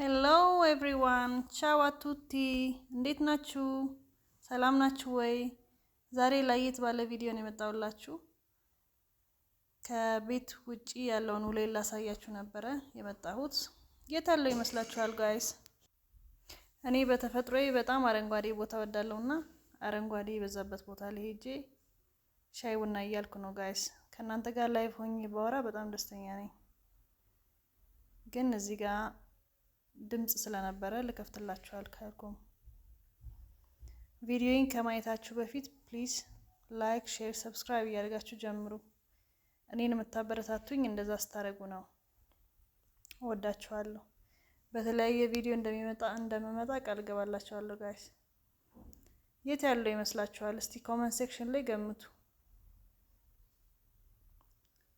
Hello everyone, ciao a tutti፣ እንዴት ናችሁ? ሰላም ናችሁ ወይ? ዛሬ ለየት ባለ ቪዲዮ ነው የመጣሁላችሁ። ከቤት ውጪ ያለውን ውሎ ላሳያችሁ ነበረ የመጣሁት። የት ያለው ይመስላችኋል guys? እኔ በተፈጥሮዬ በጣም አረንጓዴ ቦታ ወዳለሁ እና አረንጓዴ የበዛበት ቦታ ላይ ሄጄ ሻይ ቡና እያልኩ ነው guys። ከእናንተ ጋር live ሆኜ ባወራ በጣም ደስተኛ ነኝ፣ ግን እዚህ ጋር ድምጽ ስለነበረ ልከፍትላችሁ አልቻልኩም። ቪዲዮውን ከማየታችሁ በፊት please like፣ share፣ subscribe እያደረጋችሁ ጀምሩ። እኔን የምታበረታቱኝ እንደዛ ስታደርጉ ነው። እወዳችኋለሁ። በተለያየ ቪዲዮ እንደምመጣ ቃል ገባላችኋለሁ guys። የት ያለው ይመስላችኋል? እስቲ comment section ላይ ገምቱ።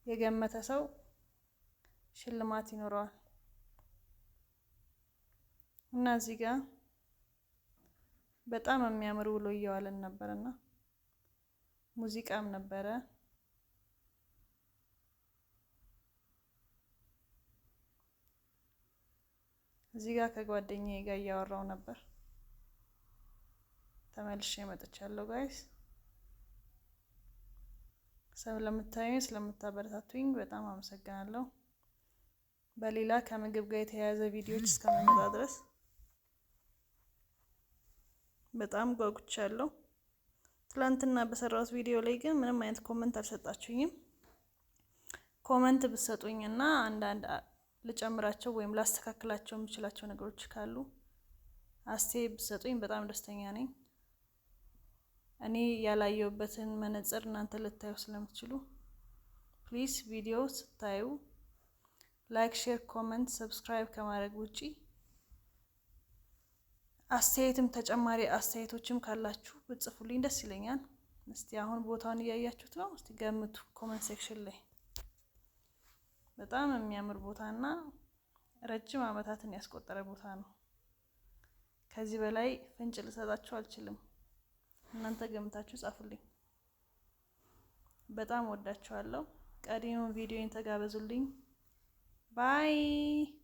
የገመተ ሰው ሽልማት ይኖረዋል። እና እዚህ ጋር በጣም የሚያምር ውሎ እየዋለን ነበርና ሙዚቃም ነበረ። እዚህ ጋር ከጓደኛዬ ጋር እያወራው ነበር። ተመልሼ መጥቻለሁ guys። ስለምታዩኝ ስለምታበረታቱኝ በጣም አመሰግናለሁ። በሌላ ከምግብ ጋር የተያያዘ ቪዲዮዎች እስከምመጣ ድረስ በጣም ጓጉቻለሁ። ትላንትና በሰራሁት ቪዲዮ ላይ ግን ምንም አይነት comment አልሰጣችሁኝም። Comment ብትሰጡኝ እና አንዳንድ ልጨምራቸው ወይም ላስተካክላቸው የምችላቸው ነገሮች ካሉ አስተያየት ብትሰጡኝ በጣም ደስተኛ ነኝ። እኔ ያላየሁበትን መነጽር እናንተ ልታዩ ስለምትችሉ please ቪዲዮ ስታዩ like፣ share፣ comment፣ subscribe ከማድረግ ውጪ አስተያየትም ተጨማሪ አስተያየቶችም ካላችሁ ብትጽፉልኝ ደስ ይለኛል። እስቲ አሁን ቦታውን እያያችሁት ነው። እስቲ ገምቱ comment section ላይ። በጣም የሚያምር ቦታ እና ረጅም ዓመታትን ያስቆጠረ ቦታ ነው። ከዚህ በላይ ፍንጭ ልሰጣችሁ አልችልም። እናንተ ገምታችሁ ጻፉልኝ። በጣም ወዳችኋለሁ። ቀሪውን ቪዲዮን ተጋበዙልኝ። Bye.